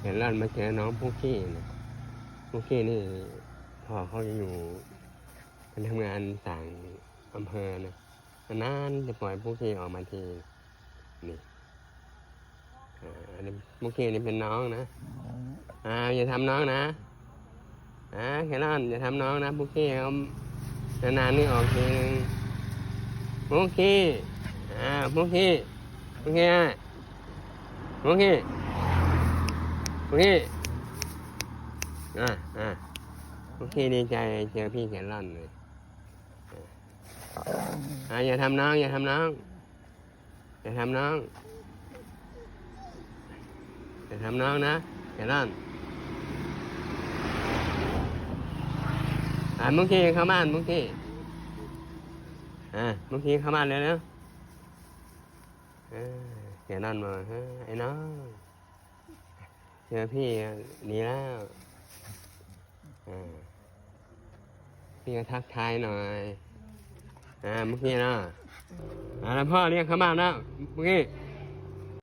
ແຄຣອດມາເຈີນ້ອງປຸກກີ້ນະ. ປຸກກີ້ນີ້ພໍ່ເຂົາຢູ່ ເພິ່ນທຳງານຕ່າງອຳເພີນະ. ນານໆຈະປ່ອຍປຸກກີ້ອອກມາທີນີ້. ອ່າ ອັນນີ້ປຸກກີ້ນີ້ເປັນນ້ອງນະ. ອ່າ ຢ່າທຳນ້ອງນະ. ອ່າ ແຄຣອດ ຢ່າທຳນ້ອງນະ. ປຸກກີ້ເອົາ ນານໆນີ້ອອກທີໜຶ່ງ. ປຸກກີ້ ອ່າ ປຸກກີ້ ປຸກກີ້ ປຸກກີ້ ປຸກກີ້ ອ່າ ອ່າ ປຸກກີ້ດີໃຈເຈີພີ່ແຄຣອດເລີຍ. ອ່າ ຢ່າທຳນ້ອງ ຢ່າທຳນ້ອງ ຢ່າທຳນ້ອງ ຢ່າທຳນ້ອງນະ ແຄຣອດ. ອ່າ ມຸກກີ້ເຂົ້າບ້ານ ມຸກກີ້. ອ່າ ມຸກກີ້ເຂົ້າບ້ານເລັວໆ. ເອີ ແຄຣອດບໍ່ ເອີ ໄອ້ນ້ອງ ເຈີພີ່ນີ້ແລ້ວ. ອ່າ ພີ່ກໍທັກທາຍໜ່ອຍ. ອ່າ ມຸກກີ້ເນາະ. ອ່າ ແລ້ວພໍ່ລຽກເຂົ້າມາເນາະ ມຸກກີ້.